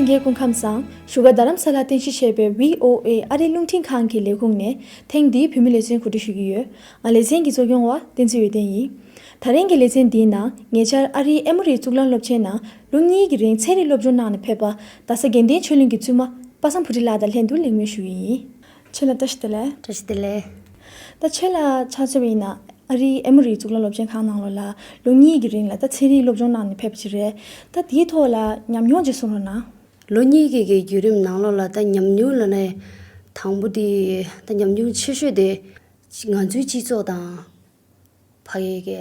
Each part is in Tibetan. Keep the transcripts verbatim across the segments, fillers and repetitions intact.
ལྷན་རྒྱས་སྐུ་ཁམས་བཟང་། བཞུགས་སྒར་རྡ་རམ་ས་ལར་རྟེན་གཞི་བྱས་པའི་བྷི་ཨོ་ཨེ་ཨ་རིའི་རླུང་འཕྲིན་ཁང་གི་ལས་ཁུངས་ནས་ཐེངས་འདིའི་བོད་མི་ལེ་ཚན་གོ་སྒྲིག་ཞུ་གི་ཡོད། ང་ལེ་ཚན་གྱི་གཙོ་སྐྱོང་བ་བསྟན་འཛིན་འོད་ལྡན་ཡིན། ད་རིང་གི་ལེ་ཚན་འདིའི་ནང་ཉེ་ཆར་ཨ་རིའི་ཨེ་མོ་རིའི་གཙུག་ལག་སློབ་ཆེན་ནང་ལོ་གཉིས་ཀྱི་རིང་ཚན་རིག་སློབ་སྦྱོང་གནང་ནས་ཕེབས་པ་རྡ་ས་དགེ་ལྡན་ཆོས་གླིང་གི་བཙུན་མ་པ་སངས་བུ་ཁྲིད་ལགས་དང་ལྷན་དུ་གླེང་མོལ་ཞུ་གི་ཡིན། ཁྱེད་ལ་བཀྲ་ཤིས་བདེ་ལེགས། བཀྲ་ཤིས་བདེ་ལེགས། ད་ཁྱེད་ལ་ཆ་མཚོན་པ་ཡིན་ན། ཨ་རིའི་ཨེ་མོ་རིའི་གཙུག་ལག་སློབ་ཆེན་ཁང་ནང་ལོགས་ལ་ལོ་གཉིས་ཀྱི་རིང་ལ་ད་ཚན་རིག་སློབ་སྦྱོང་གནང་ནས་ཕེབས་པ་ཅིག་རེད། ད་དེའི་ཐོག་ལ་ཉམས་མྱོང་ཅིག་གསུང་རོགས་གནང་། ལོ་གཉིས་ཀྱི་གི་བརྒྱུད་རིམ་ནང་ལོགས་ལ་ད་ཉམས་མྱོང་ལབ་ན། དང་པོ་དེ་ད་ཉམས་མྱོང་ཆེ་ཤོས་དེ་ང་ཚོའི་སྤྱི་ཚོགས་དང་། ཕ་གི་གི་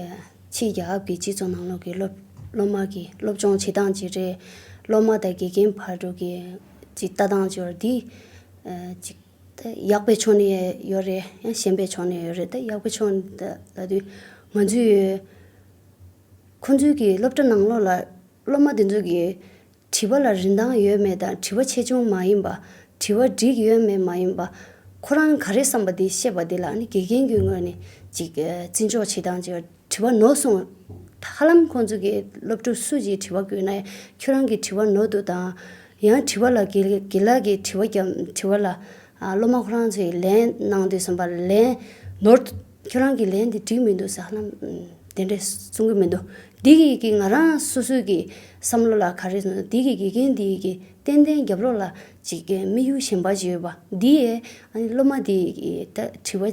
ཕྱི་རྒྱལ་ཁབ་ཀྱི་སྤྱི་ཚོགས་ནང་ལོགས་ཀྱི་སློབ་སློབ་མ་གི་སློབ་སྦྱོང་བྱེད་སྟངས་ཅིག་རེད། སློབ་མ་དང་དགེ་རྒན་བར་དུ་གི་ཅིག་ལྟ་སྟངས་ཅིག་ཡོད་རེད། འདི་ཅིག་ད་ཡག་པའི་ཕྱོགས་ནས་ཡོད་རེད། ཡང་ཞན་པའི་ཕྱོགས་ནས་ཡོད་རེད། ད་ཡག་པའི་ཕྱོགས་ནས་ད་ལབ་དུས། ང་ཚོས་ཁོང་ཚོའི་གི་སློབ་གྲྭ་ནང་ལོགས་ལ་སློབ་མ་དེ་ཚོ་གི་དྲི་བ་ལ་རིན་ཐང་ཡོད་མེད་དང་། དྲི་བ་ཆེ་ཆུང་མ་ཡིན་པ། དྲི་བ་འགྲིག་ཡོད་མེད་མ་ཡིན་པ། ཁོ་རང་ག་རེ་བསམ་པ་དེ་བཤད་པ་དེ་ལ་ནི་དགེ་རྒན་གྱི་ངོས་ནས་ཅིག་བརྩི་འཇོག་བྱེད་སྟངས་ཅིག་ཡོད། དྲི་བ་ནོར་སོང་། ཧ་ལམ་ཁོང་ཚོ་གི་སློབ་ཕྲུག་སུ་ཅིག་དྲི་བ་བཀོད་ན་ཡང་ཁྱོད་རང་གི་དྲི་བ་ནོར་འདུག་དང་། ཡང་དྲི་བ་ལ་དགེ་དགེ་ལགས་ཀྱིས་དྲི་བ་བརྒྱབ། དྲི་བ་ལ་ཨ་སློབ་མ་ཁོ་རང་ཚོས་ལན་གནང་དུས་ཙམ་པ་ལ་ལན་ནོར། ཁྱོད་རང་གི་ལན་འདི་འགྲིག་མི་འདུག་ཟེར་ཧ་ལམ་དེ་འདྲས་གསུང་གི་མི་འདུག་འདི་གི་གི་ང་རང་སོ་སོའི་གི་བསམ་བློ་ལ་ག་རེ་ཟེར་ན། འདི་གི་དགེ་རྒན་འདི་གི་ཏན་ཏན་རྒྱབ་ལོགས་ལ་ཅིག་གི་དམིགས་ཡུལ་གཞན་པ་ཅིག་ཡོད་པ། འདི་ཡས་ཨ་ནི་སློབ་མ་འདི་གི་ད་དྲི་བ་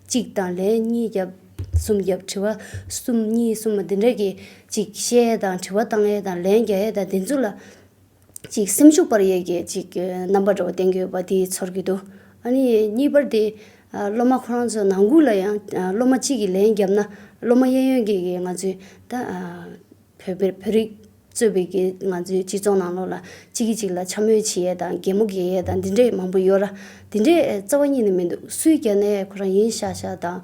གཅིག་དང་ལན་གཉིས་བརྒྱབ། གསུམ་བརྒྱབ། དྲི་བ་གསུམ་གཉིས་གསུམ་འདི་འདྲ་གི་ཅིག་བཤད་ཡས་དང་། དྲི་བ་བཏང་ཡས་དང་། ལན་རྒྱག་ཡས་དང་། འདི་ཚོ་ལ་ཅིག་སེམས་ཤུགས་སྤར་ཡས་ཀྱི་ཅིག་རྣམ་པ་འདྲ་བོ་བསྟན་གྱི་ཡོད་པ་དེ་ཚོར་གྱི་འདུག་ཨ་ནི་གཉིས་པར་དེ་སློབ་མ་ཁོ་རང་ཚོ་ནང་ཁུལ་ལ་ཡང་སློབ་མ་གཅིག་གིས་ལན་བརྒྱབ་ན། སློབ་མ་གཡས་གཡོན་གྱི་གི་ང་ཚོའི་ད་བོད་པའི་བོད་རིགས་གཙོས་པའི་གི་ང་ཚོའི་སྤྱི་ཚོགས་ནང་ལོགས་ལ་གཅིག་གིས་གཅིག་ལ་འཕྱ་སྨོད་བྱེད་ཡས་དང་། གད་མོ་བགད་ཡས་དང་། འདི་འདྲས་མང་པོ་ཡོད་ར། འདི་འདྲས་རྩ་བ་ཉིད་ནས་མི་འདུག་སུས་བརྒྱབ་ནའི་ཁོ་རང་ཡིན་ཤག་ཤག་དང་།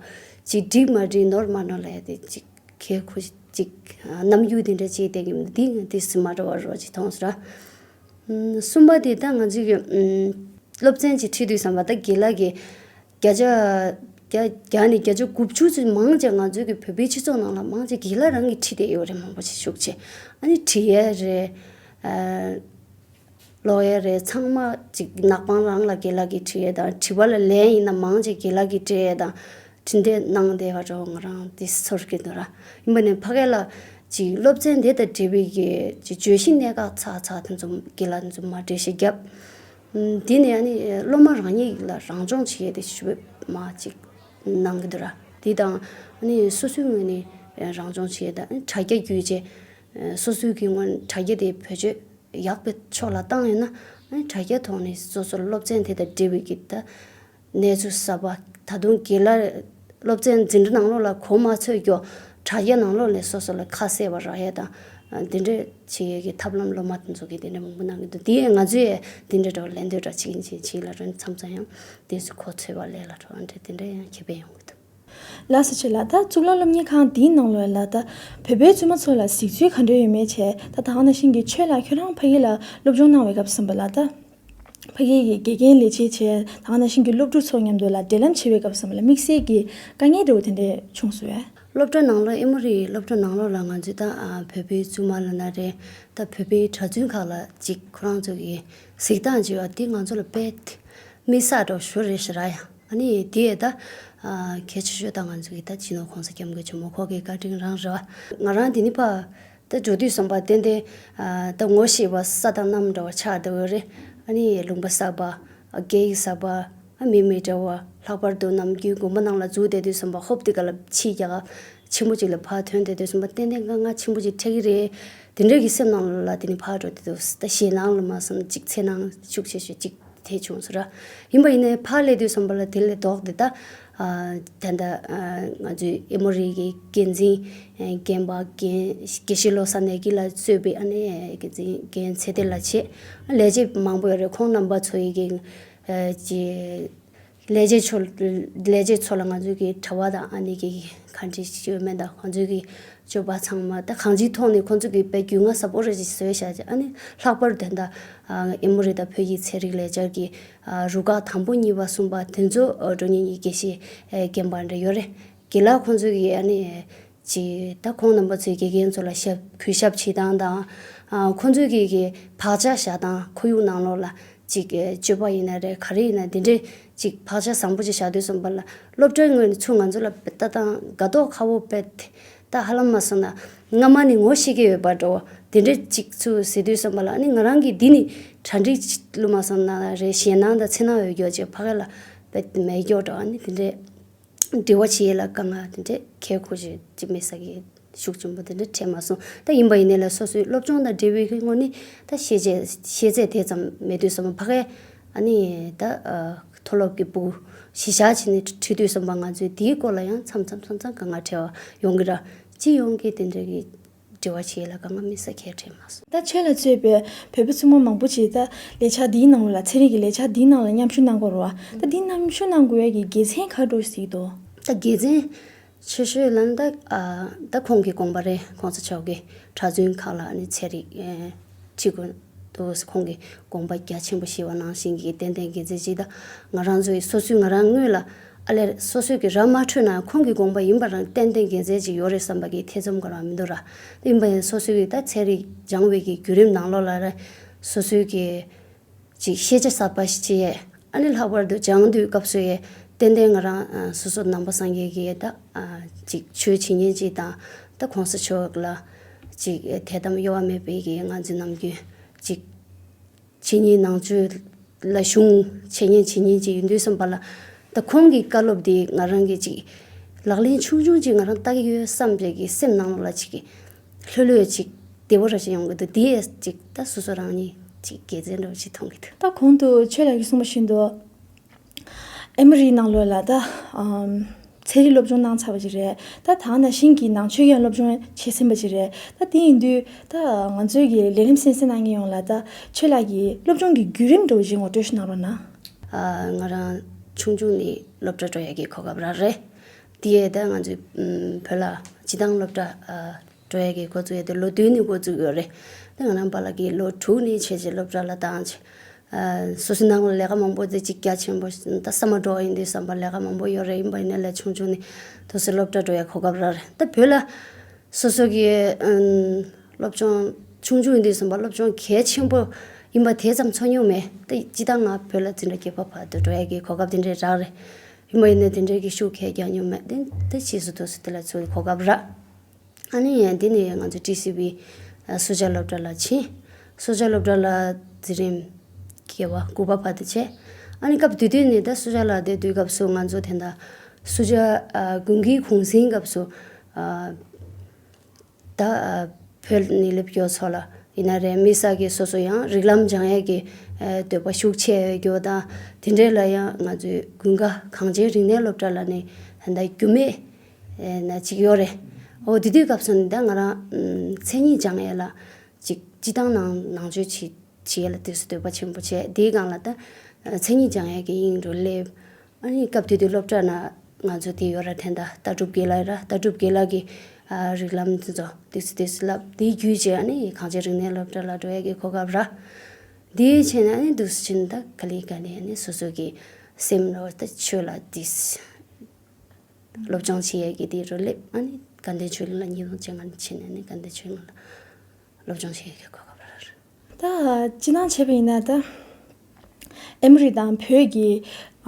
ཅིག་འགྲིག་མ་འགྲིག་ནོར་མ་ནོར་ལབ་ཡས་དེ་ཅིག་གལ་ཁོ་ཅིག་རྣམ་འགྱུར་དེ་འདྲ་བྱེད་བསྡད་ཀྱི་མི་འདུག་འདི་ང་དེ་སེམས་མ་འདྲ་བ་རོ་ཅིག་མཐོང་སོང་ར། ཨུམ། གསུམ་པ་དེ་ད་ང་ཚོའི་གི་ཨུམ་སློབ་ཚན་ཅིག་ཁྲིད་དུས་ཙམ་པ། ད་དགེ་ལགས་ཀྱིས་བརྒྱ་ཆ་བརྒྱ་བརྒྱ་ནས་བརྒྱ་ཆ་དགུ་བཅུ་ཙམ་མང་ཆེ་ང་ཚོའི་གི་བོད་པའི་སྤྱི་ཚོགས་ནང་ལ་མང་ཆེ་དགེ་ལགས་རང་གིས་ཁྲིད་བསྡད་ཡོད་རེད། མང་པོ་ཞིག་ཤུགས་ཆེ། ཨ་ནི་དྲི་ཡས་རེད། ཨ། ཀློག་ཡས་རེད། ཚང་མ་ཅིག་ནག་པང་རང་ལ་དགེ་ལགས་ཀྱིས་ཁྲིད་ཡས་དང་། དྲི་བ་ལ་ལན་ཡིན་ན་མང་ཆེ་དགེ་ལགས་ཀྱིས་སྤྲད་ཡས་དང་། དྲི་འདེབས་གནང་བསྡད་པ་འདྲ་བོ་ང་རང་དེ་ཚོར་གྱི་འདུག་ར། ཡིན་པ་ནས་ཕ་གི་ལ་ཅིག་སློབ་ཚན་དེ་དང་འབྲེལ་བའི་གི་ཅིག་བརྗོད་གཞི་གནད་འགག་ཚ་ཚ་དེ་ཚོ་དགེ་ལགས་དེ་ཚོ་མར་འགྲེལ་བཤད་བརྒྱབ། ཨུམ། དེ་ནས་ཨ་ནི་སློབ་མ་རང་ཉིད་ལ་རང་སྦྱོང་བྱེད་ཡས་དེ་ཞུ་བས་མ་ཅིག་གནང་གི་འདུག་ར། དེ་དང་ཨ་ནི་སོ་སོའི་ངོས་ནས་རང་སྦྱོང་བྱེད་ཡས་དང་། ཨ་ནི་དྲ་རྒྱ་བརྒྱུད་བྱས་སོ་སོའི་གི་ངོས་དྲ་རྒྱ་དེ་བེད་སྤྱོད་ཡག་པའི་ཕྱོགས་ལ་བཏང་ཡོད་ན། ཨ་ནི་དྲ་རྒྱ་ཐོག་ནས་སོ་སོར་སློབ་ཚན་དེ་དང་འབྲེལ་བའི་གི་ད་གནས་ཚུལ་གསར་པ། ད་དུང་དགེ་ལགས་སློབ་ཚན་འཛིན་གྲྭ་ནང་ལོགས་ལ་གོ་མ་ཚོད་ཀྱོ། དྲ་རྒྱ་ནང་ལོགས་ནས་སོ་སོ་ལ་ཁ་གསལ་བ་རག་ཡས་དང་། ཨ། འདི་འདྲས་བྱེད་ཡས་ཀྱི་ཐབས་ལམ་སློབ་མ་དེ་ཚོ་གིས་དེ་འདྲས་མང་པོ་གནང་གི་འདུག་དེ་ཡས་ང་ཚོས་ཡས་དེ་འདྲས་འདྲ་བོ་ལེན་འདོད་འདྲ་བྱེད་ཀྱིན་བྱེད་བྱེད་ལ་རོ། མཚམས་མཚམས་ཡང་དེ་ཚོ་གོ་ཚོད་པ་ལས་ལ་འགྲོ་བ་འདྲས་དེ་འདྲས་ཡང་ཁེ་ཕན་ཡོང་གི་འདུག་ལགས་སོ། ཆེ་ལགས། ད་གཙུག་ལག་སློབ་གཉེར་ཁང་འདིའི་ནང་ལོགས་ལ་ད་བོད་པའི་བཙུན་མ་ཚོ་ལ་གཟིགས་ཚུལ་ག་འདྲ་ཡོད་མེད་བྱས། ད་ད་ག་ནང་བཞིན་གྱི་ཆོས་ལགས་ཁྱོད་རང་ཕ་གི་ལ་སློབ་སྦྱོང་གནང་བའི་སྐབས་སུ་ལ་ད་ཕ་གི་གི་དགེ་རྒན་ལས་བྱེད་བྱས། ད་ག་ནང་བཞིན་གྱི་སློབ་ཕྲུག་ཚོ་མཉམ་དུ་ལ་འབྲེལ་ལམ་བྱེད་པའི་སྐབས་སུ་ལ་དམིགས་བསལ་གྱི་དཀའ་ངལ་འདྲ་བོ་དེ་འདྲ་བྱུང་སོང་བས། སློབ་གྲྭ་ནང་ལོགས། ཨེ་མོ་རི་སློབ་གྲྭ་ནང་ལོགས་ལ་ང་ཚོས་ད་ཨ་བོད་པའི་བཙུན་མ་ལབ་ན་རེད། ད་བོད་པའི་གྲྭ་བཙུན་ཁག་ལ་ཅིག་ཁོ་རང་ཚོ་གི་གཟིགས་སྟངས་བྱས་པ་དེ་ང་ཚོ་ལ་དཔེ་དམིགས་བསལ་འདྲ་བོ་ཞེ་པོ་རེད་ཤག་ར། ཡ། ཨ་ནི་དེ་ད་ཨ་གལ་ཆེ་ཤོས་ད་ང་ཚོ་གི་ད་སྤྱི་ནོར་གོང་ས་སྐྱབས་མགོན་ཆེན་པོ་ཁོང་གི་བཀའ་དྲིན་རང་རེད་བ། ང་རང་འདི་ནས་ཕར་ད་འགྲོ་དུས་ཙམ་པ་ཏན་ཏན་ཨ་ད་ངོ་ཤེས་པ་སྲས་དང་མནའམ་འདྲ་བ་ཆགས་བསྡད་ཡོད་རེད། ཨ་ནི་ལུང་པ་གསར་པ། ཨ། སྐད་ཡིག་གསར་པ། ཨ། མི་མི་འདྲ་བ། ལྷག་པར་དུ་ནམ་རྒྱུན་དགོན་པ་ནང་ལ་འཛུལ་བསྡད་དུས་ཙམ་པ་ཧོབ་དེ་ག་ལ་ཕྱི་རྒྱལ་ཁབ་ཆེན་པོ་ཅིག་ལ་ཕར་ཐོན་བསྡད་དུས་ཙམ་པ་ཏན་ཏན་དཀའ་ངལ་ཆེན་པོ་ཅིག་འཕྲད་ཀྱི་རེད། དེ་འདྲ་གི་སེམས་ནང་ལ་དེ་ནས་ཕར་འགྲོ་དུས་ད་ཞེད་སྣང་ལ་མ་སོང་ཅིག་འཚེར་སྣང་ཤུགས་ཆེ་ཤོས་ཅིག་དེ་བྱུང་སོང་ར། ཡིན་པ་ཡིན་ནའི་ཕར་སླེབས་དུས་ཙམ་པ་ལ་དེ་ལས་ལྡོག་སྟེ་ད། ཨ། ད་ལྟ་ཨ་ང་ཚོའི་ཨེ་མོ་རི་གི་འགན་འཛིན་ཨ་རྒན་པ་རྒན་དགེ་བཤེས་བློ་བཟང་ནས་ཀྱི་ལགས་གཙོས་པའི་ཨ་ནི་འགན་འཛིན་རྒན་ཚེ་བརྟན་ལགས་བྱས། ཨ། ལས་བྱེད་མང་པོ་ཡོད་རེད། ཁོང་རྣམ་པ་ཚོ་ཡི་གི་ཨ་ཅི་ལས་བྱེད་ཚོ། ལས་བྱེད་ཚོ་ལ་ང་ཚོའི་གི་གྲྭ་པ་དང་ཨ་ནི་གི་ག་འདྲ་ཞིག་ཡོད་མེད་དང་། ཁོང་ཚོའི་གི་སྤྱོད་པ་ཚང་མ་ད་གང་ཅིའི་ཐོག་ནས་ཁོང་ཚོ་གི་དཔེ་རྒྱུས་མངའ་ཟབ་པོ་རེ་ཞིག་བཟོས་བཞག་ཅིག་ཨ་ནི་ལྷག་པར་དུ་ད་ཨ་ཨེ་མོ་རི་དང་བོད་ཀྱི་ཚན་རིག་ལས་འཆར་གྱི་ཨ་རུ་ཁག་དང་པོ་གཉིས་པ་གསུམ་པ་དེ་ཚོ་ཨ་འགྲོ་མཁན་གྱི་དགེ་བཤེས་ཨ་རྒན་པ་འདྲ་ཡོད་རེད། དགེ་ལགས་ཁོང་ཚོ་གི་ཨ་ནི་ཅིག་ད་ཁོང་རྣམ་པ་ཚོའི་དགེ་རྒན་ཚོ་ལ་ཞབས་གུས་ཞབས་བྱེད་སྟངས་དང་ ཨ། ཁོང་ཚོས་ཀྱི་གི་བག་ཆགས་བཞག་སྟངས། ཁོར་ཡུག་ནང་ལོགས་ལ་ཅིག་ཨེ་སྤྱོད་པ་ཡིན་ན་རེད། ག་རེ་ཡིན་ན་དེ་འདྲས་ཅིག་བག་ཆགས་བཟང་པོ་ཅིག་བཞག་དུས་ཙམ་པ་ལ། སློབ་གྲྭའི་ངོས་ནས་ཚུར་ང་ཚོ་ལ་ལྟ་སྟངས་དགའ་མདོག་ཁ་པོ་དཔེ་ད་ཧ་ལམ་མ་སོང་ན་སྔ་མ་ནས་ངོ་ཤེས་ཀྱི་ཡོད་པ་འདྲ་བོ་དེ་འདྲས་ཅིག་ཚུར་ཟེར་དུས་ཙམ་པ་ལ། ཨ་ནི་ང་རང་གིས་འདི་ནི་གྲ་སྒྲིག་ཅིག་བླུགས་མ་སོང་ན་རེད། ཞེད་སྣང་དང་འཚེར་སྣང་ཡོད་རྒྱུ་ཅིག་ཕ་གི་ལ་དཔེ་མེད་རྒྱུ་འདྲ་བོ། ཨ་ནི་དེ་འདྲས། འབྲེལ་བ་བྱེད་ཡས་ལ་དཀའ་ངལ་དེ་འདྲས་ཁྱད་ཁོ་ཅིག་ཅིག་མེད་ས་གི་ཤུགས་ཆེན་པོ་དེ་འདྲས་འཕྲད་མ་སོང་། ད་ཡིན་པ་ཡིན་ནའི་ལ་སོ་སོའི་སློབ་སྦྱོང་དང་འབྲེལ་བའི་གི་ངོ་ནས་ད་ཤེས་བྱའི་ཤེས་ཚད་དེ་ཙམ་མེད་དུས་ཙམ་པ་ཕ་གིའི་ཨ་ནི་ད་ཨ་མཐོ་སློབ་ཀྱི་སྦུག་གཞི་བཞག་བྱས་ནས་ཁྲིད་དུས་ཙམ་པ་ང་ཚོས་དེའི་སྐོར་ལ་ཡང་མཚམས་མཚམས་མཚམས་མཚམས་དཀའ་ངལ་འཕྲད་པ་ཡོང་གི་ར། སྤྱི་ཡོངས་ཀྱི་དེ་འདྲས་ཀྱི་འབྲེལ་བ་བྱེད་ཡས་ལ་དཀའ་ངལ་མེད་ས་གལ་འཕྲད་མ་སོང་། ད་ཁྱོད་ལ་གཙོས་པའི་བོད་པ་ཚང་མ་མང་པོ་ཅིག་ད་ལས་འཆར་འདིའི་ནང་ལ། ཚན་རིག་གི་ལས་འཆར་འདིའི་ནང་ལ་མཉམ་ཞུགས་གནང་དགོས་རེད་བ། ད་འདི་མཉམ་ཞུགས་གནང་དགོས་ཡས་ཀྱི་དགེ་མཚན་ག་འདྲ་ཞིག་འདུག་ད་དགེ་མཚན་ཆེ་ཤོས་ལབ་ན་ད་ཨ་ད་ཁོང་གི་དགོངས་པ་རེད། གོང་ས་མཆོག་གི་གྲྭ་བཙུན་ཁག་ལ་ཨ་ནི་ཚན་རིག་ཨེ་ཁྲིད་དགོས་འདུག་ཁོང་གི་དགོངས་པ་རྒྱ་ཆེན་པོ་བཞེས་པ་ནང་བཞིན་གྱི་ཏན་ཏན་དགེ་མཚན་ཅིག་ད་ང་རང་ཚོའི་སོ་སོའི་ང་རང་དངོས་ལ་ཨ་ལས་སོ་སོའི་གི་ར་མ་འཕྲོད་ན་ཁོང་གི་དགོངས་པ་ཡིན་པ་རང་ཏན་ཏན་དགེ་མཚན་ཅིག་ཡོད་རེད་བསམ་པ་གི་ཐེ་ཚོམ་ག་རང་མི་འདུག་ར། ཡིན་པ་ཡིན་སོ་སོའི་གི་ད་ཚན་རིག་སྦྱང་བའི་གི་བརྒྱུད་རིམ་ནང་ལོགས་ལ་ར་སོ་སོའི་གི་ཅིག་ཤེས་བྱ་གསར་པ་ཞིག་བྱེད་ཡས། ཨ་ནི་ལྷག་པར་དུ་སྦྱང་དུས་སྐབས་སུ་ཡས་ཏན་ཏན་ང་རང་ཨ་སོ་སོ་ནང་པ་སངས་རྒྱས་ཀྱི་ད་ཨ་ཅིག་ཆོས་བྱེད་མཁན་ཅིག་དང་། ད་གོང་ས་མཆོག་ལ་ཅིག་དད་དམ་གཡོ་བ་མེད་པའི་གི་ང་ཚོའི་ནམ་རྒྱུན་ཅིག་བྱེད་མཁན་ནང་ཆོས་ལ་ཞུགས་བྱེད་མཁན་བྱེད་མཁན་ཅིག་ཡིན་དུས་ཙམ་པ་ལ། ད་ཁོང་གི་བཀའ་སློབ་དེ་ང་རང་གི་ཅིག་ལག་ལེན་ཆུང་ཆུང་ཅིག་ང་རང་བལྟ་གི་ཡོད་བསམ་པའི་གི་སེམས་ནང་ལ་ཅིག་གི་ལྷོད་ལྷོད་ཅིག་བདེ་པོ་འདྲ་ཞིག་ཡོང་གི་འདུག་དེ་ཡས་ཅིག་ད་སོ་སོ་རང་ཉིད་ཅིག་དགེ་མཚན་འདྲ་བོ་ཅིག་མཐོང་གི་འདུག་ད་གོང་དུ་ཆོས་ལགས་ཀྱིས་གསུངས་པ་བཞིན་དུ། ཨེ་མོ་རི་ནང་ལོགས་ལ་ད་ཨམ་ཚན་རིག་སློབ་སྦྱོང་གནང་ཚར་བ་ཅིག་རེད། ད་ད་ནང་བཞིན་གྱི་ནང་ཆོས་ཀྱི་སློབ་སྦྱོང་བྱས་ཟིན་པ་ཅིག་རེད། ད་དེ་ཡིན་དུས་ད་ང་ཚོའི་གི་ལས་རིམ་གསན་གཟིགས་གནང་མཁན་ཡོངས་ལ་ད་ཆོས་ལགས་ཀྱི་སློབ་སྦྱོང་གི་བརྒྱུད་རིམ་འདྲ་བོ་ཅིག་ངོ་སྤྲོད་ཞིག་གནང་རོགས་གནང་། ཨ། ང་རང་ཆུང་ཆུང་ནས་སློབ་གྲྭ་འགྲོ་ཡག་གི་གོ་སྐབས་རག་རེད། དེ་ཡས་ད་ང་ཚོའི་ཨམ་བོད་ལ་སྤྱི་བཏང་སློབ་གྲྭ་ཨ་འགྲོ་ཡག་གི་འགོ་བཙུགས་ཡས་དེ་ལོ་བདུན་ནས་འགོ་བཙུགས་ཡོད་རེད། ད་ང་རང་པཱ་ལགས་ཀྱིས་ལོ་དྲུག་ནས་བྱས་རྗེས་སློབ་གྲྭ་ལ་བཏང་བྱས། ཨ། སོ་སོའི་ནང་ལ་ལས་ཀ་མང་པོ་དེ་གཅིག་རྒྱ་ཆེན་པོ་ད་ས་མ་འགྲོ་བ་ཡིན་དུས་བསམ་པ་ལས་ཀ་མང་པོ་ཡོད་རེད། ཡིན་པ་ཡིན་ན་ལས་ཆུང་ཆུང་ནས་དུ་སི་སློབ་གྲྭ་འགྲོ་ཡག་གོ་སྐབས་རག་རེད། ད་བོད་ལ་སོ་སོ་གི་ཨམ་སློབ་སྦྱོང་ཆུང་ཆུང་ཡིན་དུས་བསམ་པ་སློབ་སྦྱོང་གལ་ཆེན་པོ་ཡིན་པ་དེ་ཙམ་ཚོར་མྱོང་མེད། ད་སྤྱི་བཏང་ང་བོད་ལ་འཛིན་གྲྭ་བརྒྱད་པ་བར་དུ་འགྲོ་ཡག་གི་གོ་སྐབས་དེ་འདྲས་རག་རེད། ཡིན་པ་ཡིན་ན་དེ་འདྲས་ཀྱི་ཤུགས་ཁྱེད་རྒྱག་མྱོང་མེད། དེ་དེ་ཕྱིས་སུ་དུ་སི་དེ་ལ་ཚུར་གོ་སྐབས་རག་ཨ་ནི་ཡང་འདི་ནས་ང་ཚོ་ཊི་སི་ཝི་ཨ་སུ་ཇཱ་སློབ་གྲྭ་ལ་ཕྱིན། སུ་ཇཱ་སློབ་གྲྭ་ལ་འཛིན་རིམ་བརྒྱད་པ་དགུ་པ་བར་དུ་བྱས། ཨ་ནི་སྐབས་དེ་དུས་ནས་ད་སུ་ཇཱ་ལ་བསྡད་དུས་སྐབས་སུ་ང་ཚོ་དེ་འདྲ་སུ་ཇཱ་ཨ་དགུན་ཁའི་གུང་སེང་སྐབས་སུ་ཨ་ད་ཨ་བོད་ནས་སླེབས་མཁན་ཚོ་ལ་ཡིན་ན་རེད། དམིགས་བསལ་གྱི་སོ་སོ་ཡང་རིགས་ལམ་སྦྱང་ཡས་ཀྱི་ཨ་འདོད་པ་ཤུགས་ཆེ་ཡོད་རྒྱུ་དང་། དེ་འདྲས་ལ་ཡང་ང་ཚོའི་དགུན་ཁ་གངས་ཅན་རིག་གནས་སློབ་གྲྭ་ལ་ནི་ད་རྒྱུ་མེད་ཨེ་ན་ཅིག་ཡོད་རེད། འོ་དེ་དུས་སྐབས་སུ་ནི་ད་ང་རང་ཨམ་མཚན་ཉིད་སྦྱང་ཡས་ལ་ཅིག་སྤྱི་བཏང་ནང་ནང་ཆོས་བྱེད་བྱེད་ཡས་ལ་དུས་སུ་འདོད་པ་ཆེན་པོ་བྱས། དེའི་སྒང་ལ་ད་ཨ་མཚན་ཉིད་སྦྱང་ཡས་ཀྱི་དབྱིངས་རུ་སླེབས། ཨ་ནི་སྐབས་དེ་དུས་སློབ་གྲྭ་ན་ང་ཚོ་དེ་ཡོད་ར། དེ་འདྲ་ལྟ་གྲུབ་དགེ་ལགས་ར། ལྟ་གྲུབ་དགེ་ལགས་ཀྱི་ཨ་རིགས་ལམ་དེ་ཚོ་དུས་སུ་དུས་སུ་བསླབ། དེའི་བརྒྱུད་བྱས་ཨ་ནི་གངས་ཅན་རིག་གནས་སློབ་གྲྭ་ལ་འགྲོ་ཡས་ཀྱི་གོ་སྐབས་རག་དེའི་ཕྱིན་ཨ་ནི་དུས་སུ་ཕྱིན་ད་ག་ལེ་ག་ལེ་ཨ་ནི་སོ་སོ་གི་སེམས་ལ་ད་ཆོས་ལ་དེ་སློབ་སྦྱོང་བྱེད་ཡས་ཀྱི་དེ་རུ་སླེབས། ཨ་ནི་དགའ་ལྡན་ཆོས་གླིང་ལ་ཉིས་སྟོང་བཅོ་ལྔ་ནས་ཕྱིན་ནས་ཨ་ནི་དགའ་ལྡན་ཆོས་གླིང་ལ་སློབ་སྦྱོང་བྱེད་ཡས་ཀྱི་གོ་སྐབས་རག་ད་སྤྱིར་བཏང་བྱས་པ་ཡིན་ན་ད་ཨེ་མོ་རི་དང་བོད་ཀྱི་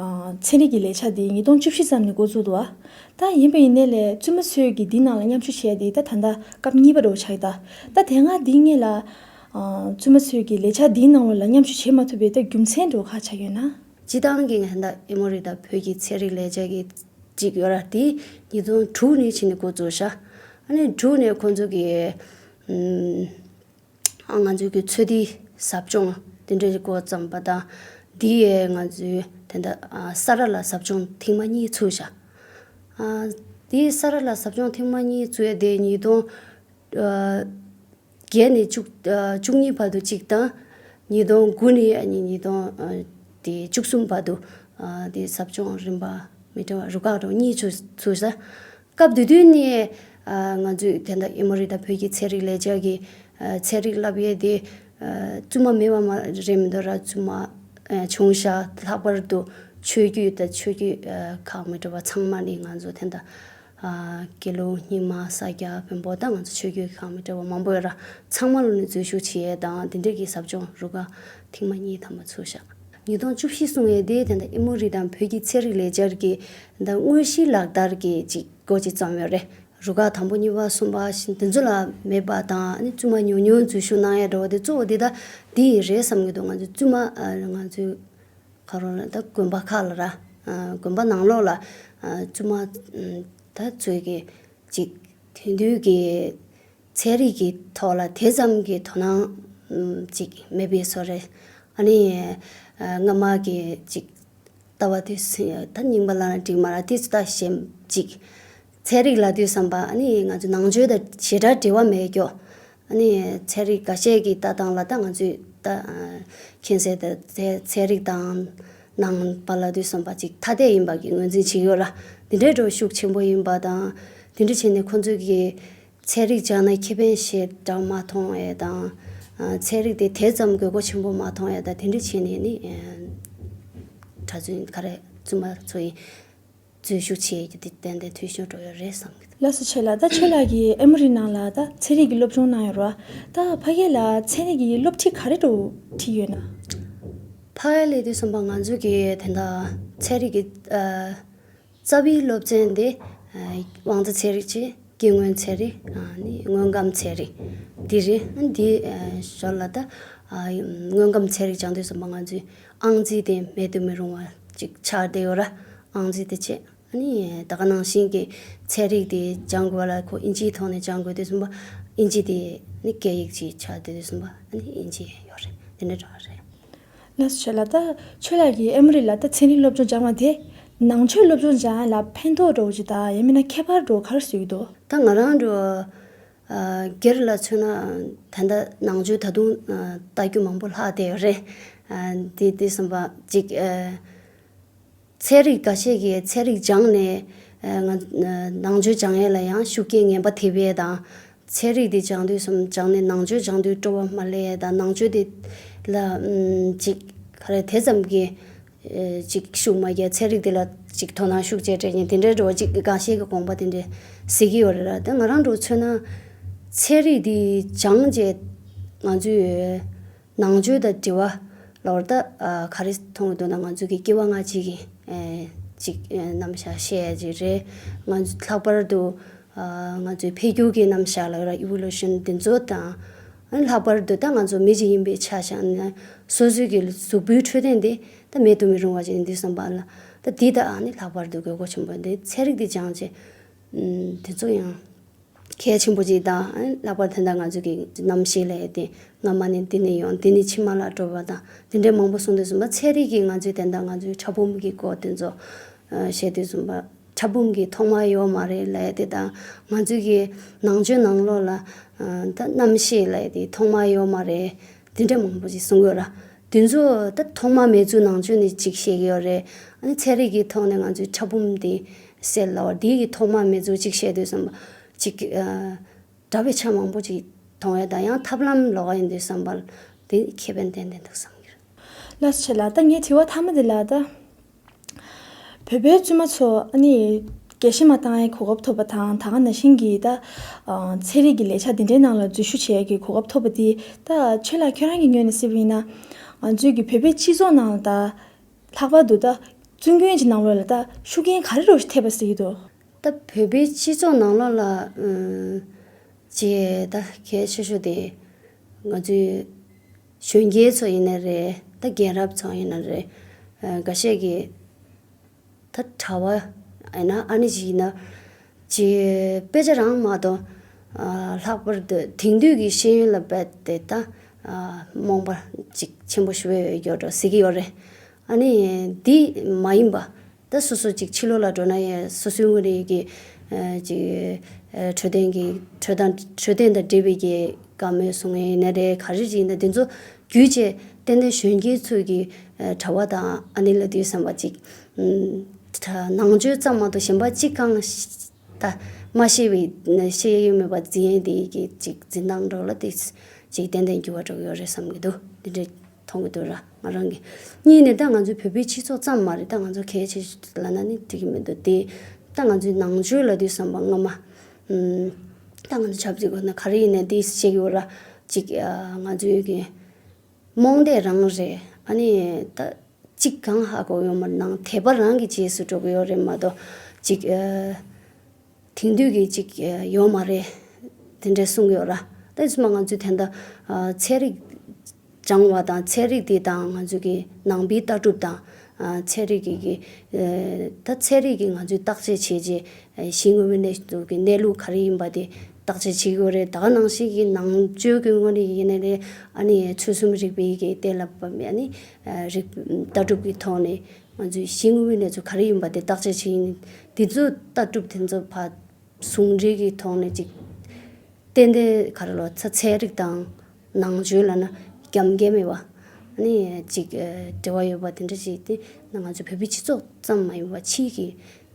ཨ་ཚན་རིག་གི་ལས་འཆར་འདི་ཉིས་སྟོང་བཅུ་བཞི་ཙམ་ནས་འགོ་བཙུགས་འདུག་བ། ད་ཡིན་པ་ཡིན་ནའི་ལས་བཙུན་མ་ཚོས་ཀྱི་འདི་ནང་ལ་མཉམ་ཞུགས་བྱས་ཏེ་ད་ད་ལྟ་སྐབས་གཉིས་པ་འདྲ་བོ་ཆགས་ཀྱི་ད། ད་དེ་སྔ་འདི་སྔོན་ལ་ཨ་བཙུན་མ་ཚོས་ཀྱི་ལས་འཆར་འདིའི་ནང་ལ་མཉམ་ཞུགས་བྱེད་མ་ཐུབ་པའི་ད་རྒྱུ་མཚན་འདྲ་བོ་ག་ཆགས་ཡོད་ན། སྤྱིར་བཏང་གི་ང་ད་ཨེ་མོ་རི་དང་བོད་ཀྱི་ཚན་རིག་ལས་འཆར་གྱི་གཅིག་ཡོད་ར། དེ་ཉིས་སྟོང་དྲུག་ནས་ཕྱིན་ནས་འགོ་བཙུགས་ཤག་ཨ་ནི་དྲུག་ནས་ཁོང་ཚོ་གི་ཨམ་ང་ཚོའི་གི་ཚོད་ལྟའི་ཟབ་སྦྱོང་དེ་འདྲའི་འགོ་བརྩམས་པ་དང་། དེ་ཡས་ང་ཚོའི་དེ་འདྲ་ཨ་ས་རཱ་ལ་ཟབ་སྦྱོང་ཐེངས་མ་གཉིས་ཚུགས་ཤག་ཨ་དེ་ས་རཱ་ལ་ཟབ་སྦྱོང་ཐེངས་མ་གཉིས་ཚུགས་ཡས་དེ་ཉིས་སྟོང་ཨ་བརྒྱད་ནས་བཅུ་ཨ་བཅུ་གཉིས་བར་དུ་གཅིག་དང་། ཉིས་སྟོང་དགུ་ནས་ཨ་ནི་ཉིས་སྟོང་ཨ་དེ་བཅུ་གསུམ་བར་དུ་ཨ་དེ་ཟབ་སྦྱོང་རིམ་པ་མི་འདྲ་བ་རུ་ཁག་འདྲ་བ་གཉིས་ཚུགས་ཚུགས་ཤག་སྐབས་དེ་དུས་ནས་ཨ་ང་ཚོས་དེ་འདྲ་ཨེ་མོ་རི་དང་བོད་ཀྱི་ཚན་རིག་ལས་འཆར་གྱི་ཨ་ཚན་རིག་བསླབ་ཡས་དེ་ཨ་བཙུན་མ་མེད་པ་མ་རེད་མི་འདུག་ར། བཙུན་མ་ཨ་བྱུང་ཤག་ལྷག་པར་དུ་ཆོས་བརྒྱུད་དང་ཆོས་བརྒྱུད་ཨ་ཁག་མི་འདྲ་བ་ཚང་མ་ནས་ང་ཚོ་དེ་འདྲ་ ཨ་དགེ་ལུགས་རྙིང་མ་ས་སྐྱ་བོན་པོ་དང་ང་ཚོ་ཆོས་བརྒྱུད་ཁག་མི་འདྲ་བ་མང་པོ་ཡོད་ར། ཚང་མ་ལ་ནི་འཛུལ་ཞུགས་བྱེད་ཡས་དང་དེ་འདྲས་ཀྱི་ཟབ་སྦྱོང་རུ་ཁག་ཐེངས་མ་གཉིས་ཐམ་པ་ཚུགས་ཤག་ཉིས་སྟོང་བཅུ་བཞི་གསུང་ཡས་དེ་དེ་འདྲ་ཨེ་མོ་རི་དང་བོད་ཀྱི་ཚན་རིག་ལས་འཆར་གྱི་འདི་དངོས་གཞི་ལག་བསྟར་གྱི་ཅིག་འགོ་ཅིག་བརྩམས་ཡོད་རེད། རུ་ཁག་དང་པོ་གཉིས་པ་གསུམ་པ་བཞི་དེ་ཚོ་ལ་མེད་པ་དང་ཨ་ནི་བཙུན་མ་ཉུང་ཉུང་འཛུལ་ཞུགས་གནང་ཡ་འདྲ་བོ་དེ་གཙོ་བོ་དེ་ད་དེ་ཡི་རེད་བསམ་གྱི་འདུག་ང་ཚོ་བཙུན་མ་ཨ་ང་ཚོའི་ཁ་རོག་ལ་ད་དགོན་པ་ཁག་ལ་ར་ཨ་དགོན་པ་ནང་ལོགས་ལ་ཨ་བཙུན་མ་ཨ་ད་ཚོས་ཀྱི་ཅིག་དེང་དུས་ཀྱི་ཚན་རིག་གི་ཐོག་ལ་དེ་ཙམ་གྱི་དོ་སྣང་ཨ་ཅིག་མེད་པའི་བཟོ་རེད། ཨ་ནི་ཨ་སྔ་མ་གི་ཅིག་ལྟ་བ་དེ་ད་རྙིང་པ་ལ་འགྲིག་མ་ར་དེ་ཚོ་ད་གཞན་ཅིག་ཚན་རིག་ལབ་དུས་ཙམ་པ་ཨ་ནི་ང་ཚོ་ནང་ཆོས་དང་ཞེ་དྲག་འབྲེལ་བ་མེད་ཀྱོ། ཨ་ནི་ཚན་རིག་འགའ་ཤས་ཀྱི་ལྟ་སྟངས་ལ་ད་ང་ཚོས་ད་མཁྱེན་གསལ་དང་ཚན་ཚན་རིག་དང་ནང་པ་ལབ་དུས་ཙམ་པ་ཅིག་ཐ་དད་ཡིན་པ་གི་ངོས་འཛིན་བྱེད་ཀྱི་ཡོད་ར། འདི་འདྲའི་འགྲོ་ཤུགས་ཆེན་པོ་ཡིན་པ་དང་དེ་འདྲ་བྱས་ནས་ཁོང་ཚོས་ཀྱི་ཚན་རིག་སྦྱངས་ན་ཁེ་ཕན་ཞེ་དྲག་མ་མཐོང་ཡས་དང་། ཨ་ཚན་རིག་དེ་དེ་ཙམ་དགོས་མཁོ་ཆེན་པོ་མ་མཐོང་ཡས་དང་དེ་འདྲ་བྱས་ནས་ནི་ཨ་གྲྭ་བཙུན་ག་རེ་བཙུན་མ་ཚོ་ཡིས་འཛུལ་ཞུགས་བྱེད་ཀྱི་དེ་ཏན་ཏན་འཐུས་ཤོར་འགྲོ་ཡོད་རེད་བསམ་གྱི་འདུག་ལགས་སོ། ཆེ་ལགས། ད་ཆོས་ལགས་ཀྱིས་ཨེ་མོ་རི་ནང་ལ་ད་ཚན་རིག་གི་སློབ་སྦྱོང་གནང་ཡོད་རེད་བ། ད་ཕ་གི་ལ་ཚན་རིག་གི་སློབ་ཁྲིད་ག་རེ་འགྲོ་ཁྲིད་ཡོད་ན། ཕ་གི་ལ་དུས་ཙམ་པ་ང་ཚོ་གི་དེ་འདྲ་ཚན་རིག་གི་ཨ། རྩ་བའི་སློབ་ཚན་དེ་ཨ་དབང་རྩ་ཚན་རིག་བྱས། སྐྱེ་དངོས་ཚན་རིག་ཨ་ནི་དངོས་ཁམས་ཚན་རིག་འདི་རེད། འདི་ཨ་ཞོར་ལ་ད་ཨ་དངོས་ཁམས་ཚན་རིག་སྦྱང་དུས་ཙམ་པ་ང་ཚོས་ཨང་རྩིས་དེ་མེད་དུ་མི་རུང་བ་ཅིག་ཆགས་བསྡད་ཡོད་ར། ཨང་རྩིས་དེ་བྱས། ཨ་ནི་ད་ག་ནང་བཞིན་གྱི་ཚན་རིག་དེ་སྦྱང་དགོས་ལ་ཁོ་ཨིན་ཇིའི་ཐོག་ནས་སྦྱང་དགོས་དུས་ཙམ་པ་ཨིན་ཇི་དེ་ནི་སྐད་ཡིག་ཅིག་ཆགས་བསྡད་དུས་ཙམ་པ་ཨ་ནི་ཨིན་ཇི་ཡོད་རེད། དེ་འདྲ་འདྲ་བ་རེད། ལགས་སོ། ཆོས་ལགས། ད་ཆོས་ལགས་ཀྱིས་ཨེ་མོ་རི་ལ་ད་ཚན་རིག་སློབ་སྦྱོང་སྦྱང་བ་དེ་ནང་ཆོས་སློབ་སྦྱོང་སྦྱང་ཡ་ལ་ཕན་ཐོགས་འགྲོ་གི་ད་ཡང་མིན་ན་ཁྱད་པར་འགྲོ་ག་རེ་བཟོ་གི་འདུག་ད་ང་རང་འགྲོ་ཨ་སྒེར་ལ་མཚོན་ན་ད་ལྟ་ནང་ཆོས་ད་དུང་ཨ་ལྟ་རྒྱུ་མང་པོ་ལྷག་བསྡད་ཡོད་རེད། ཨ་དེ་དེ་གསུམ་པ་གཅིག་ཨ་ཚན་རིག་འགའ་ཤས་ཀྱིས་ཚན་རིག་སྦྱངས་ནས་ཨ་ང་ནང་ཆོས་སྦྱང་ཡས་ལ་ཡང་ཤུགས་རྐྱེན་ངན་པ་ཐེབས་ཡས་དང་། ཚན་རིག་འདི་སྦྱང་དུས་སམ་སྦྱངས་ནས་ནང་ཆོས་སྦྱང་དུས་སྤྲོ་བ་མ་སླེབས་ཡས་དང་ནང་ཆོས་འདི་ལ་ཨམ་ཅིག་ག་རེ་དེ་ཙམ་གྱི་ཨེ་ཅིག་ཤུགས་མ་རྒྱག་ཚན་རིག་འདི་ལ་ཅིག་དོ་སྣང་ཤུགས་ཆེ་སྤྲད་མཁན་དེ་འདྲའི་འགྲོ་བ་ཅིག་འགའ་ཤས་ཀྱི་དགོངས་པ་དེ་འདྲ་ཟེར་གྱི་ཡོད་རེད་ར། ད་ང་རང་འགྲོ་མཚོན་ན་ཚན་རིག་འདི་སྦྱངས་རྗེས་ང་ཚོས་ནང་ཆོས་དང་འབྲེལ་བ་ལོར་ད་ཨ་ག་རེ་མཐོང་གི་འདུག་ན་ང་ཚོ་གི་སྐྱེ་བ་སྔ་ཕྱི་གི་ཨེ་ཅིག་ཨེ་རྣམ་གཞག་བཤད་ཡ་ཅིག་རེད། ང་ཚོ་ལྷག་པར་དུ་ཨ་ང་ཚོའི་འཕེལ་འགྱུར་གྱི་རྣམ་གཞག་ལ་ར་ཨི་ཝོ་ལུ་ཤན་འདི་ཚོ་དང་ཨ་ནི་ལྷག་པར་དུ་ད་ང་ཚོ་མི་ཅིག་ཡིན་པའི་ཆ་བཞག་ན་སོ་སོའི་གི་གཟུགས་པོའི་འཕྲོད་བསྟེན་དེ་ད་མེད་དུ་མི་རུང་བ་ཅིག་ཡིན་དུས་ཙམ་པ་ལ་ད་འདི་ད་ཨ་ནི་ལྷག་པར་དུ་དགོས་མཁོ་ཆེན་པོ་འདི་ཚན་རིག་འདི་སྦྱངས་རྗེས་ཨ་འདི་ཚོ་ཡང་གལ་ཆེན་པོ་ཅིག་དང་ཨ་ནི་ལྷག་པར་དེ་འདྲ་ང་ཚོ་གི་རྣམ་ཤེས་ལ་ཡ་དེ་སྔ་མ་ནས་འདི་ནས་ཡོང་འདི་ནས་ཕྱི་མ་ལ་འགྲོ་བ་དང་དེ་འདྲའི་མང་པོ་གསུངས་དུས་ཙམ་པ་ཚན་རིག་གི་ང་ཚོའི་དེ་འདྲ་ང་ཚོའི་ཕྲ་ཕུང་གི་སྐོར་དེ་ཚོ་ཨ་བཤད་དུས་ཙམ་པ་ཕྲ་ཕུང་གི་ཐོག་མ་ཡོད་མ་རེད་ལབ་ཡ་དེ་དང་ང་ཚོའི་གི་ནང་ཆོས་ནང་ལོགས་ལ་ཨ་ད་རྣམ་ཤེས་ལབ་ཡ་དེ་ཐོག་མ་ཡོད་མ་རེད། དེ་འདྲ་མང་པོ་ཞིག་གསུང་གི་ཡོད་ར། དེ་ཚོ་ད་ཐོག་མ་མེད་ཚུལ་ནང་ཆོས་ནས་ཅིག་བཤད་ཀྱི་ཡོད་རེད། ཨ་ནི་ཚན་རིག་གི་ཐོག་ནས་ང་ཚོའི་ཕྲ་ཕུང་དེ་གསལ་ལ་བ་དེ་གི་ཐོག་མ་མེད་ཚུལ་ཅིག་བཤད་དུས་ཙམ་པ་ཅིག་ཨ་འདྲ་བའི་ཆ་མང་པོ་ཅིག་མཐོང་ཡ་དང་ཡང་ཐབས་ལམ་ལོགས་ཡིན་དུས་ཙམ་པ་དེ་ཁེ་ཕན་ཏན་ཏན་འདུག་བསམ་གྱི་རེད། ལགས་སོ། ཆེ་ལགས། ད་ངའི་དྲི་བ་མཐའ་མ་དེ་ལ་ད། བོད་པའི་བཙུན་མ་ཚོ་ཨ་ནི་རྒྱལ་གཞི་མ་བཏང་ཡའི་གོ་སྐབས་ཐོབ་པ་དང་ད་ག་ནང་བཞིན་གྱི་ད་ཨ་ཚན་རིག་གི་ལས་འཆར་འདི་འདྲའི་ནང་ལ་འཛུལ་ཞུགས་བྱེད་ཡ་གི་གོ་སྐབས་ཐོབ་པ་འདི་ད་ཆོས་ལགས་ཁྱོད་རང་གི་ངོས་ནས་གཟིགས་པ་ཡིན་ན་ང་ཚོའི་གི་བོད་པའི་སྤྱི་ཚོགས་ནང་ལ་ད་ལྷག་པར་དུ་ད་བཙུན་དགོན་གྱི་ནང་ལོགས་ལ་ད་ཤུགས་རྐྱེན་ག་རེ་རོ་ཞིག་ཐེབས་པ་སྲིད་ཀྱི་འདུག་ད་བོད་པའི་སྤྱི་ཚོགས་ནང་ལོགས་ལ་ཨ་ཅེས་ད་གལ་ཆེ་ཤོས་དེ་ང་ཚོའི་གཞོན་སྐྱེས་ཚོ་ཡིན་ན་རེད། ད་རྒན་རབས་ཚོ་ཡིན་ན་རེད། ཨ་འགའ་ཤས་ཀྱིས་ད་གྲྭ་བ་ཡིན་ན་ཨ་ནི་ཅིག་ཡིན་ན་ཅིག་དཔེ་ཆ་རང་མ་གཏོགས་ཨ་ལྷག་པར་དུ་དེང་དུས་ཀྱི་ཤེས་ཡོན་ལ་རྦད་དེ་ད་ཨ་རྨོངས་པ་ཅིག་ཆེན་པོ་ཞེ་པོ་ཡོད་འགྲོ་ཟེར་གྱི་ཡོད་རེད། ཨ་ནི་འདི་མ་ཡིན་པ། ད་སོ་སོ་ཅིག་ཕྱི་ལོགས་ལ་འགྲོ་ན་ཡང་སོ་སོའི་ངོས་ནས་ཀྱི་ཨ་ཅིག་ཨ་འཕྲོད་བསྟེན་གྱི་འཕྲོད་བསྟེན་འཕྲོད་བསྟེན་དང་འབྲེལ་བའི་གི་བཀའ་མོལ་གསུང་ཡས་ཡིན་ན་རེད། ག་རེ་ཅིག་ཡིན་ན་དེ་ཚོ་བརྒྱུད་བྱས་ཏན་ཏན་གཞོན་སྐྱེས་ཚོས་ཀྱི་ཨ་གྲྭ་པ་དང་ཨ་ནི་ལ་དུས་བསམ་པ་ཅིག་ཨ་ནང་ཆོས་ཙམ་མ་གཏོགས་གཞན་པ་ཅིག་གང་ད་མ་ཤེས་པའི་ཤེས་ཡོན་མེད་པ་འཛིན་ཡས་དེ་གི་ཅིག་འཛིན་སྟངས་འགྲོ་ལ་དེ་ཅིག་ཏན་ཏན་འགྱུར་བ་འགྲོ་གི་ཡོད་རེད་བསམ་གི་འདུག་འདི་འདྲའི། མཐོང་གི་འདུག་ར་ང་རང་གི། གཉིས་ནས་ད་ང་ཚོའི་བོད་པའི་སྤྱི་ཚོགས་ཙམ་མ་རེད། ད་ང་ཚོ་གལ་ཆེ་ཤོས་ལབ་ན་ནི་འགྲིག་གི་མི་འདུག་དེ་ ད་ང་ཚོའི་ནང་ཆོས་ལབ་དུས་ཙམ་པ་སྔ་མ། ཨམ། ད་ང་ཚོ་ཆབ་སྲིད་སྐོར་ན་ག་རེ་ཡིན་ནའི་དེ་བཤད་ཀྱི་ཡོད་ར། ཅིག་ཨ། ང་ཚོའི་གི་རྨོངས་དད་རང་རེད། ཨ་ནི་ད་ཅིག་གང་ཧ་གོ་ཡོད་མ་རེད། ནང་དད་པ་རང་གི་རྗེས་སུ་འགྲོ་གི་ཡོད་རེད་མ་གཏོགས་ཅིག་ཨ། དེང་དུས་ཀྱི་ཅིག་ཨ། ཡོད་མ་རེད། དེ་འདྲ་གསུང་གི་ཡོད་ར། ད་ཡིན་ཙམ་པ་ང་ཚོའི་དེ་འདྲ་ཨ། ཚན་རིག་སྦྱང་བ་དང་ཚན་རིག་དེ་དང་ང་ཚོ་གི་ནང་པའི་ལྟ་གྲུབ་དང་། ཨ། ཚན་རིག་གི་གི་ཨ། ད་ཚན་རིག་གི་ང་ཚོས་བརྟག་དཔྱད་བྱས་རྗེས། ཨ། གཞི་དངོས་པོའི་གནས་ཚུལ་གྱི་གནས་ལུགས་ག་རེ་ཡིན་པ་དེ་བརྟག་དཔྱད་བྱེད་ཀྱི་ཡོད་རེད། ད་ག་ནང་བཞིན་གྱི་ནང་ཆོས་ཀྱི་ངོས་ནས་ཡིན་ནའི་རེད། ཨ་ནི་ཚུལ་གསུམ་རིགས་པའི་གི་གཏན་ལ་ཕབ་ཨ་ནི་ཨ། རིགས་ལྟ་གྲུབ་ཀྱི་ཐོག་ནས་ང་ཚོའི་གཞི་དངོས་པོའི་གནས་ཚུལ་ག་རེ་ཡིན་པ་དེ་བརྟག་དཔྱད་བྱེད་ཡིན། དེ་ཚོ་ལྟ་གྲུབ་དེ་ཚོ་ཕར་ཟུང་འབྲེལ་གྱི་ཐོག་ནས་ཅིག་ཏན་ཏན་ག་རེ་ལབ་ཚ། ཚན་རིག་དང་ནང་ཆོས་ལབ་ན་རྒྱབ་འགལ་མེད་པ། ཨ་ནི་ཅིག་ཨ། འབྲེལ་བ་ཡོད་པ་དེ་འདྲ་ཞིག་དེ་ང་ཚོ་བོད་པའི་སྤྱི་ཚོགས་ཙམ་མ་ཡིན་པ་ཕྱིའི་གི་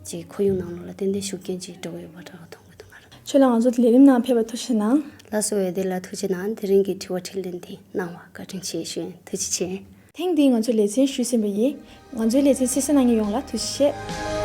ཅིག་ཁོར་ཡུག་ནང་ལོགས་ལ་ཏན་ཏན་ཤུགས་རྐྱེན་ཅིག་འགྲོ་གི་ཡོད་པ་འདྲ་བ་མཐོང་གི་འདུག་ང་རང་། ཁྱོད་ལ་ང་ཚོ་ལས་རིམ་ནང་ཕེབས་པར་ཐུགས་རྗེ་གནང་། ལགས་སོ། འོ་དེ་ལ་ཐུགས་རྗེ་གནང་། དེ་རིང་གི་དྲི་བ་དྲིས་ལན་དེ་གནང་བར་བཀའ་དྲིན་ཆེ་ཞུ། ཐུགས་རྗེ་ཆེ། ཐེངས་འདིའི་ང་ཚོའི་ལེ་ཚན་ཞུས་ཟིན་པ་ཡིན། ང་ཚོའི་ལེ་ཚན་གསན་གཟིགས་གནང་མཁན་ཡོངས་ལ་ཐུགས་རྗེ་ཆེ།